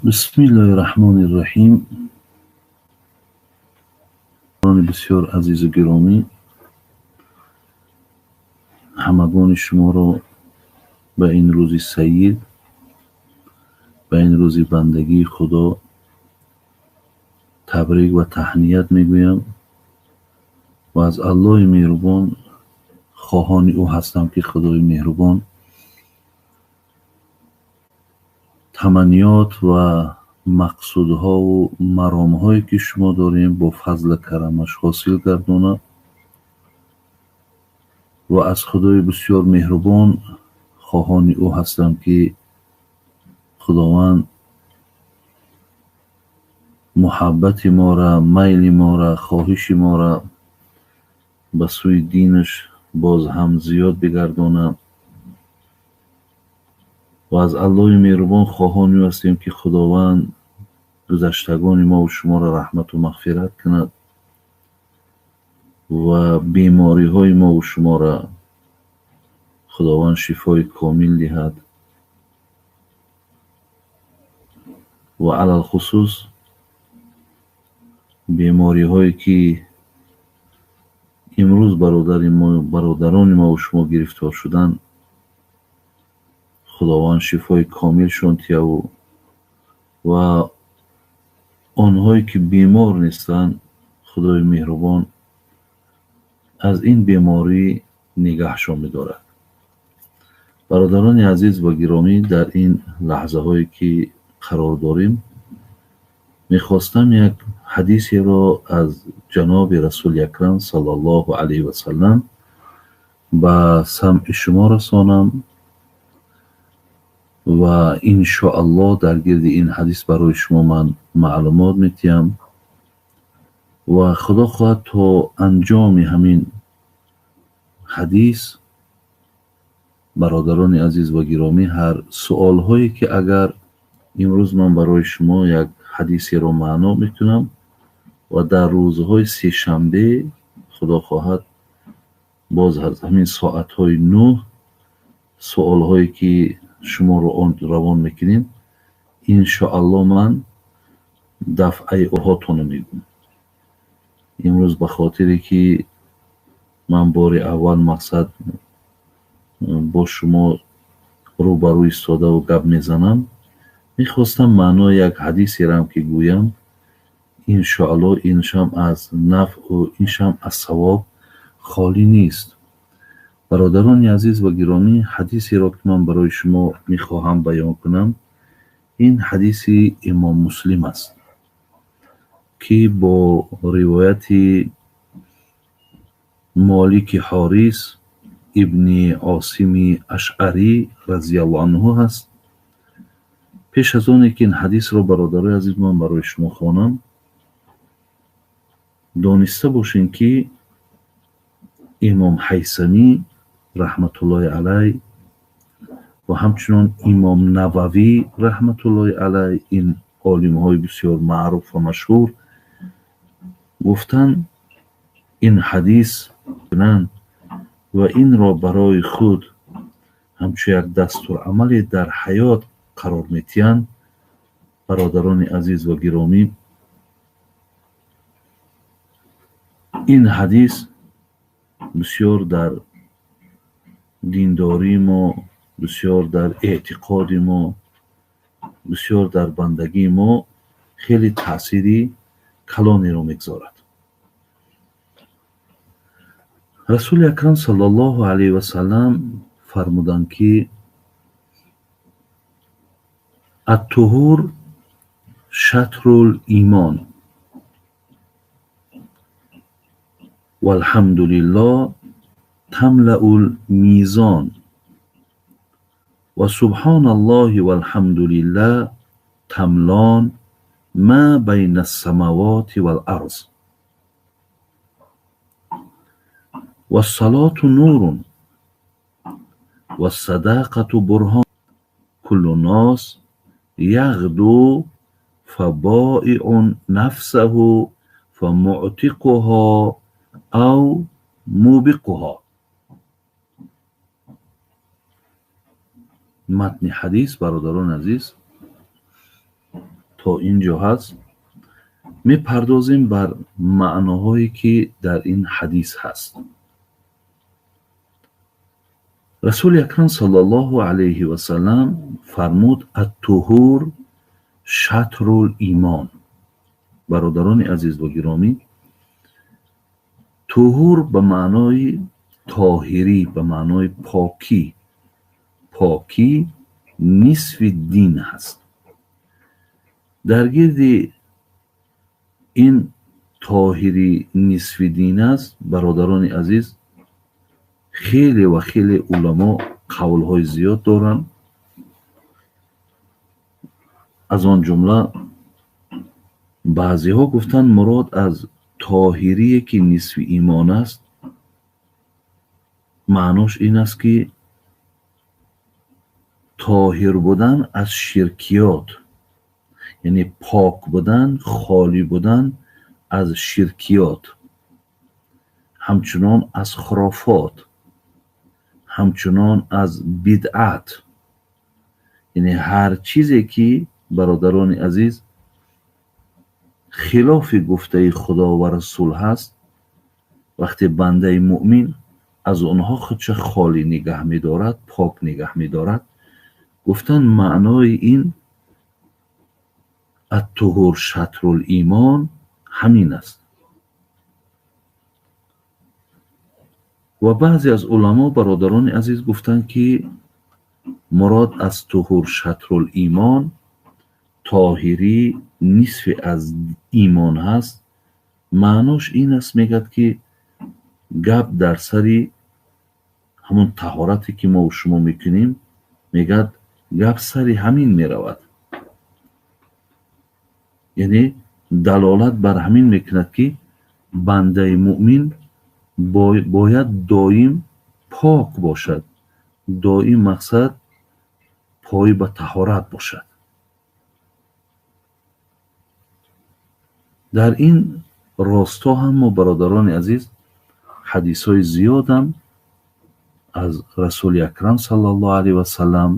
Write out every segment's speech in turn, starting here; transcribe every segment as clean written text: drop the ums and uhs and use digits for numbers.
Бисмиллоҳи раҳмони раҳим. Бисёр азизу гиромӣ, ҳамагони шуморо ба ин рӯзи саид, ба ин рӯзи бандагии Худо табрик ва таҳният мегӯям ва аз Аллоҳи меҳрубон хоҳони ӯ ҳастам, ки Худои меҳрубон таманниёт ва мақсудҳову маромҳое, ки шумо дорем, бо фазлу карамаш ҳосил гардонад ва аз Худои бисёр меҳрубон хоҳони ӯ ҳастам, ки Худованд муҳаббати мора, майли мора, хоҳиши мора ба сӯи динаш боз ҳам зиёд бигардонад ва аз Аллоҳи меҳрубон хоҳони ӯ ҳастем, ки Худованд гузаштагони мову шуморо раҳмату мағфират кунад ва бемориҳои мову шуморо Худованд шифои комил диҳад ва алалхусус бемориҳое, ки имрӯз бародарони мову шумо гирифтор шуданд, Худованд шифои комилшон диҳаву ва онҳое, ки бемор нестанд, Худои меҳрубон аз ин беморӣ нигаҳшон бидорад. Бародарони азиз ва гиромӣ, дар ин лаҳзаҳое, ки қарор дорем, мехостам як ҳадисеро аз ҷаноби Расули Акрам саллаллоҳу алайҳи васаллам ба самъи шумо расонам ва иншоаллоҳ дар гирди ин ҳадис барои шумо ман маълумот медиҳам ва Худо хоҳад, то анҷоми ҳамин ҳадис, бародарони азиз ва гиромӣ, ҳар суолҳое, ки агар имрӯз ман барои шумо як ҳадисеро маъно мекунам ва дар рӯзҳои сешанбе, Худо хоҳад, боз аз ҳамин соатҳои 9 суолҳое, ки шуморо он равон мекунем, иншоаллоҳ ман дафъаи оҳотонро мегӯям. Имрӯз ба хотире, ки ман бори аввал мақсад бо шумо рӯбарӯ истодаву гап мезанам, мехостам маънои як ҳадисерам, ки гӯям, иншоаллоҳ иншам аз нафъу иншам аз савоб холӣ нест. Бародарони азиз ва гиромӣ, ҳадисеро, ки ман барои шумо мехоҳам баён кунам, ин ҳадиси Имом Муслим аст, ки бо ривояти Молики Ҳорис ибни Осими Ашъарӣ разияллоҳу анҳу ҳаст. Пеш аз оне, ки ин ҳадисро, бародарои азиз, ман барои шумо хонам, дониста бошем, ки Имом Ҳайсамӣ раҳматуллоҳи алай ва ҳамчунон Имом Нававӣ раҳматуллоҳи алай, ин олимҳои бисёр маъруф ва машҳур, гуфтанд, ин ҳадис кунанд ва инро барои худ ҳамчун як дастурамале дар ҳаёт қарор медиҳанд. Бародарони азиз ва гиромӣ, ин ҳадис бисёр дар диндории мо, бисёр дар эътиқоди мо, бисёр дар бандагии мо хеле таъсири калонеро мегузорад. Расули Акрам саллаллоҳу алайҳи васаллам фармуданд, ки аттуҳур шатрул имон валҳамдулиллоҳ тамлаул мизон ва субҳоналлоҳи валҳамдулиллаҳ тамлон ма байна ссамавати вал арз вассалоту нурун вассадақату бурҳон куллу нос яғду фабоиун нафсаҳу фамуътиқуҳо ав мубиқуҳо. Матни ҳадис, бародарони азиз, то ин ҷо ҳаст. Мепардозем бар маъноҳое, ки дар ин ҳадис ҳаст. Расули акрам саллаллоҳу алайҳи васаллам фармуд: ат-туҳур шатрул имон. Бародарони азиз ва гиромӣ, туҳур ба маънои тоҳирӣ, ба маънои покӣ, покӣ нисфи дин ҳаст. Дар гирди ин тоҳирӣ нисфи дин аст, бародарони азиз, хеле ва хеле уламо қавлҳои зиёд доранд. Аз он ҷумла баъзеҳо гуфтанд, мурод аз тоҳирие, ки нисфи имон аст, маънош ин аст, ки тоҳир будан аз ширкиёт, яъне пок будан, холӣ будан аз ширкиёт, ҳамчунон аз хурофот, ҳамчунон аз бидъат, яъне ҳар чизе, ки бародарони азиз хилофи гуфтаи Худо ва Расул ҳаст, вақте бандаи муъмин аз онҳо худша холӣ нигаҳ медорад, пок нигаҳ медорад, гуфтан маънои ин ат-туҳур шатрул имон ҳамин аст. Ва баъзе аз уламо, бародарони азиз, гуфтанд, ки мурод аз туҳур шатрул имон тоҳирӣ нисфи аз имон ҳаст. Маънош ин аст, мегӯяд, ки гап дар сари ҳамон таҳорате, ки мо шумо мекунем, мегӯяд гап сари ҳамин меравад. Яъне далолат бар ҳамин мекунад, ки бандаи муъмин бояд доим пок бошад, доим мақсад пой ба таҳорат бошад. Дар ин росто ҳам мо, бародарони азиз, ҳадисҳои зиёдам аз Расули акрам саллаллоҳу алайҳи васаллам,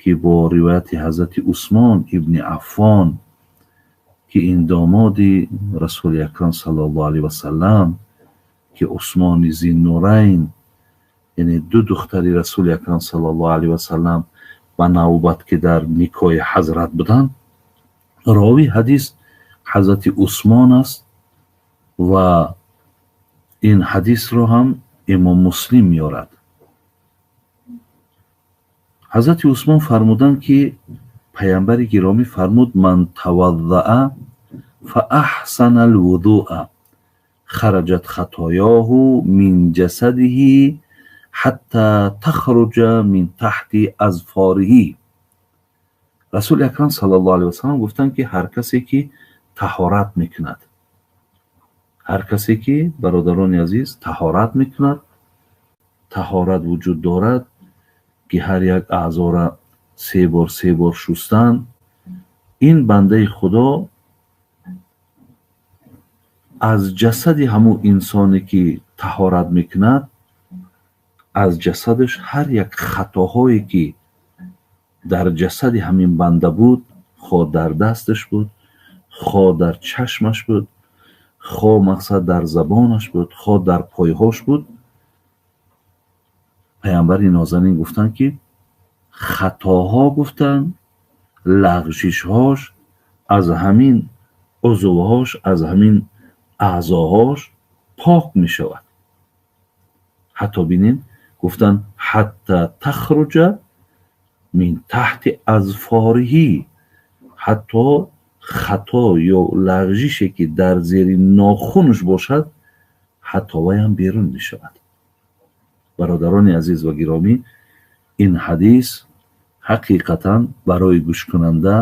ки бо ривояти ҳазрати Усмон ибни Аффон, ки ин домоди Расули акрам саллаллоҳу алайҳи васаллам, ки Усмони Зиннурайн, яъне ду духтари Расули акрам саллаллоҳу алайҳи васаллам ба навбат, ки дар никоҳи ҳазрат буданд, ровии ҳадис ҳазрати Усмон аст ва ин ҳадисро ҳам имом Муслим меорад. Ҳазрати Усмон фармуданд, ки паямбари гиромӣ фармуд: ман таваддаа фаахсана алвудуа хараҷат хатоёҳу мин ҷасадиҳи ҳатта тахруҷа мин таҳти азфориҳи. Расули акрам саллаллоҳу алайҳи васаллам гуфтанд, ки ҳар касе, ки таҳорат мекунад, ҳар касе, ки, бародарони азиз, таҳорат мекунад, таҳорат вуҷуд дорад, ки ҳар як аъзора се бор се бор шустан, ин бандаи Худо аз ҷасади ҳамун инсоне, ки таҳорат мекунад, аз ҷасадаш ҳар як хатоҳое, ки дар ҷасади ҳамин банда буд, хо дар дасташ буд, хо дар чашмаш буд, хо мақсад дар забонаш буд, хо дар пойҳош буд, паямбари нозанин гуфтанд, ки хатоҳо, гуфтанд, лағжишҳош аз ҳамин узвҳош, аз ҳамин аъзоҳош пок мешавад. Ҳатто бинед, гуфтанд ҳатта тахруҷа мин таҳти азфориҳи, ҳатто хато ё лағжише, ки дар зери нохунаш бошад, ҳатто вайам берун мешавад. Бародарони азиз ва гиромӣ, ин ҳадис ҳақиқатан барои гӯшкунанда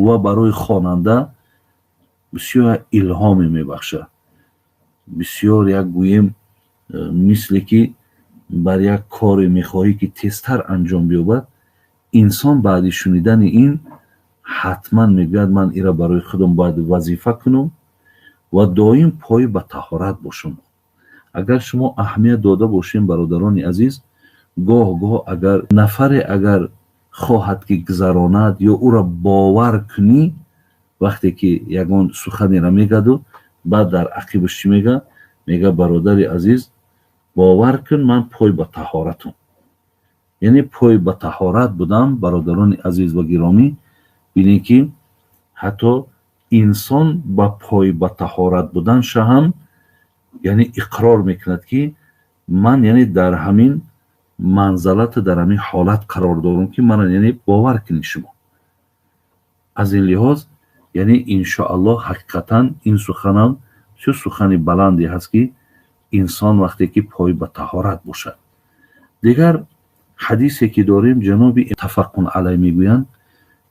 ва барои хонанда бисёр илҳоме мебахшад. Бисёр як гӯем, мисле ки бар як коре мехоҳӣ, ки тезтар анҷом биёбад, инсон баъди шунидани ин ҳатман мегӯяд: ман ира барои худам бояд вазифа кунам ва доим пой ба таҳорат бошам. Агар шумо аҳамият дода бошем, бародарони азиз, гоҳ гоҳ агар нафаре агар Хоҳад ки гузаронад ё ӯро бовар кунӣ, вақте ки ягон суханеро мегаду баъд дар ақибаш чӣ мега? Мега: «Бародари азиз, бовар кун, ман пой ба таҳоратум». Яъне пой ба таҳорат будам. Бародарони азиз ва гиромӣ, бинед, ки ҳатто инсон ба пой ба таҳорат буданша ҳам, яъне, иқрор мекунад, ки ман, яъне, дар ҳамин манзалату дар ҳамин ҳолат қарор дорам, ки мана, яъне, бовар кунед шумо. Аз ин лиҳоз, яъне, иншоаллоҳ, ҳақиқатан ин суханам чӣ сухани баланде ҳаст, ки инсон вақте ки пой ба таҳорат бошад. Дигар ҳадисе ки дорем, ҷаноби муттафақун алай мегӯянд,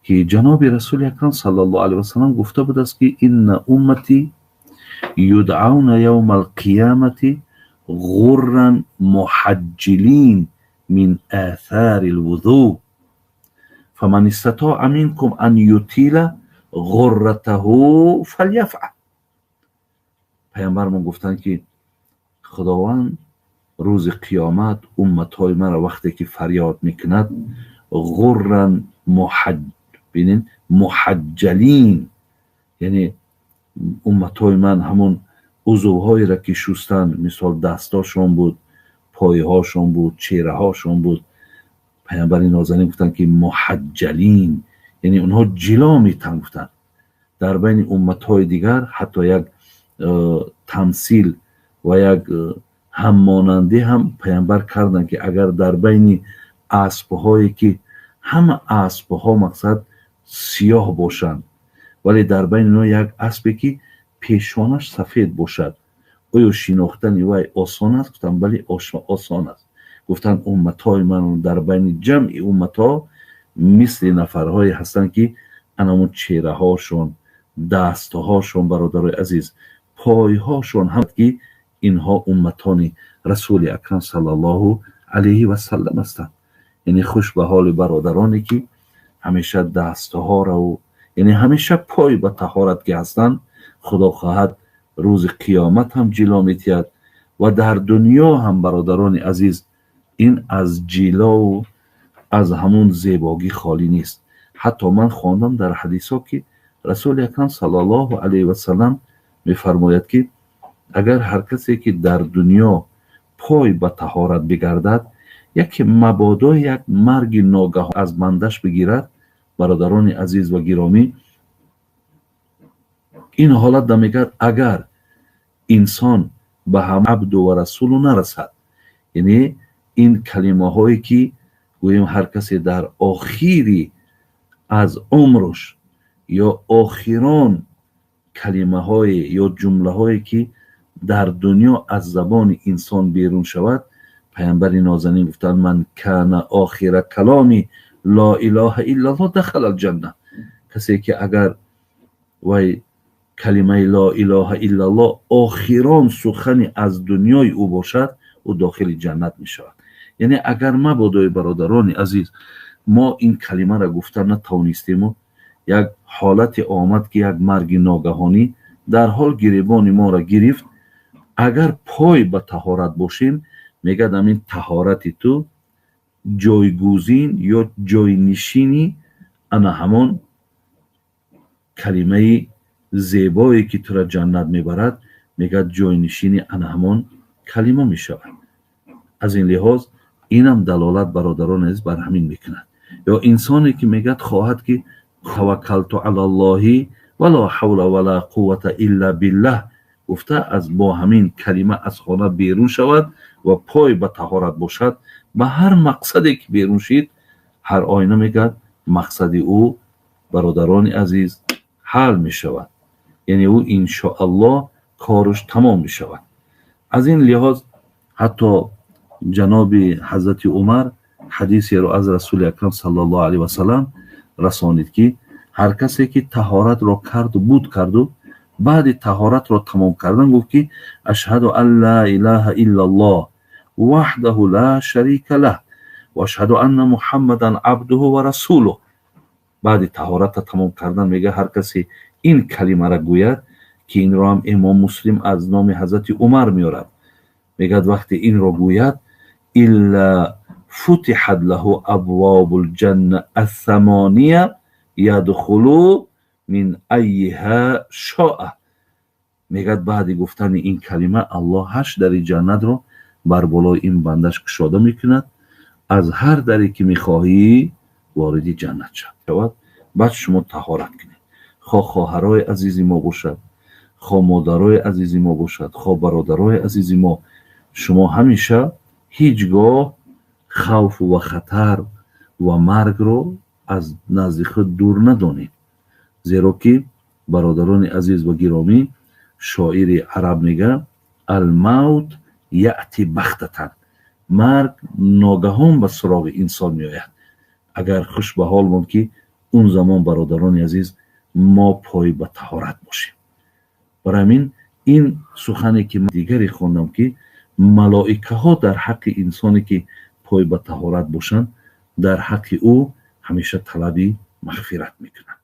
ки ҷаноби Расули Акрам саллаллоҳу алайҳи васалам гуфта будааст, ки инна уммати юдъауна явма алқиямати ғурран муҳаҷҷилин мин аthари лвузӯ, фаман истатоа минкум ан ютила ғурратаҳу фаляфъал. Паямбармон гуфтанд, ки Худованд рӯзи қиёмат умматҳои маро вақте ки фарёд мекунад, ғурран, бинед, муҳаҷҷалин, яъне умматҳои ман ҳамон узвҳоеро ки шустанд, мисол, дастошон буд, пойҳошон буд, чеҳраҳошон буд. Паямбари нозанин гуфтанд, ки муҳаҷҷалин, яъне онҳо ҷило метан, гуфтанд. Дар байни умматҳои дигар ҳатто як тамсил ва як ҳаммонандӣ ҳам паямбар карданд, ки агар дар байни аспҳое ки ҳама аспҳо, мақсад, сиёҳ бошанд, вале дар байни онҳо як аспе ки пешонаш сафед бошад, оё шинохтани вай осон аст? Гуфтанд: бале, осон аст. Гуфтанд: умматҳои ман дар байни ҷамъи умматҳо мисли нафарҳое ҳастанд, ки анамон чеҳраҳошон, дастҳошон, бародарои азиз, пойҳошон ҳам, ки инҳо умматони Расули Акрам саллаллоҳу алайҳи васаллам ҳастанд. Яъне хуш ба ҳоли бародароне, ки ҳамеша дастҳораву, яъне, ҳамеша пой ба таҳорат ки ҳастанд. Худо хоҳад, рӯзи қиёмат ҳам ҷило метиҳад ва дар дунё ҳам, бародарони азиз, ин аз ҷилову аз ҳамун зебогӣ холӣ нест. Ҳатто ман хондам дар ҳадисҳо, ки Расули Акрам саллаллоҳу алайҳи васаллам мефармояд, ки агар ҳар касе ки дар дунё пой ба таҳорат бигардад, яке мабодо як марги ногаҳ аз бандаш бигирад, бародарони азиз ва гиромӣ, ин ҳолат да мегӯяд, агар инсон ба ҳам абду ва расулу нарасад, яъне ин калимаҳое ки гӯем, ҳар касе дар охири аз умруш ё охирон калимаҳое ё ҷумлаҳое ки дар дунё аз забони инсон берун шавад, паямбари нозанин гуфтанд: ман кана охира каломи ло илоҳа иллаллоҳ дахала алҷанна. Касе ки агар вай калимаи ло илоҳа иллаллоҳ охирон сухани аз дунёи ӯ бошад, ӯ дохили ҷаннат мешавад. Яъне агар мабодои, бародарони азиз, мо ин калимаро гуфта натавонистему як ҳолате омад, ки як марги ногаҳонӣ дар ҳол гиребони моро гирифт, агар пой ба таҳорат бошем, мегӯяд, ҳамин таҳорати ту ҷойгузин ё ҷойнишини ана ҳамон калимаи зебое ки тура ҷаннат мебарад, мегӯяд, ҷойнишини ана ҳамон калима мешавад. Аз ин лиҳоз инам далолат, бародарон азиз, бар ҳамин мекунад. Ё инсоне ки мегӯяд, хоҳад ки таваккалту алаллоҳи вала ҳавла вала қуввата илла биллаҳ гуфта, аз бо ҳамин калима аз хона берун шавад ва пой ба таҳорат бошад, ба ҳар мақсаде ки берун шид, ҳар оина, мегӯяд, мақсади ӯ, бародарони азиз, ҳал мешавад, яъне ӯ иншоаллоҳ кораш тамом мешавад. Аз ин лиҳоз ҳатто ҷаноби ҳазрати Умар ҳадисеро аз Расули Акрам саллаллоҳу алайҳи васалам расонид, ки ҳар касе ки таҳоратро карду буд карду баъди таҳоратро тамом кардан гуфт, ки ашҳаду ан ла илаҳа иллаллоҳ ваҳдаҳу ла шарика лаҳ ва ашҳаду анна Муҳаммадан абдуҳу ва расулуҳ. Баъди таҳоратро тамом кардан, мега, ҳар касе ин калимаро гӯяд, ки инро ҳам Имом Муслим аз номи ҳазрати Умар меорад, мегӯяд, вақте инро гӯяд, илла فتحت له أبواب الجنة الثمانية يدخل من أيها شاء. Мегӯяд, баъди гуфтани ин калима Аллоҳ ҳашт дари ҷаннатро бар болои ин бандаш кушода мекунад, аз ҳар даре ки мехоҳӣ вориди ҷаннат шавад. Баъд шумо таҳорат кунед, хо хоҳарои азизи мо бошад, хо модарои азизи мо бошад, хо бародарои азизи мо, шумо ҳамеша ҳеҷ гоҳ хавфу ва хатар ва маргро аз назди худ дур надонед, зеро ки, бародарони азиз ва гиромӣ, шоири араб мега: الموت يأتي بغتة. Марг ногаҳон ба суроғи инсон меояд. Агар хуш ба ҳол монд, ки он замон, бародарони азиз, мо пой ба таҳорат бошем. Барои ҳамин ин сухане ки дигаре хондам, ки малоикаҳо дар ҳаққи инсоне ки пой ба таҳорат бошанд, дар ҳаққи ӯ ҳамеша талаби мағфират мекунанд.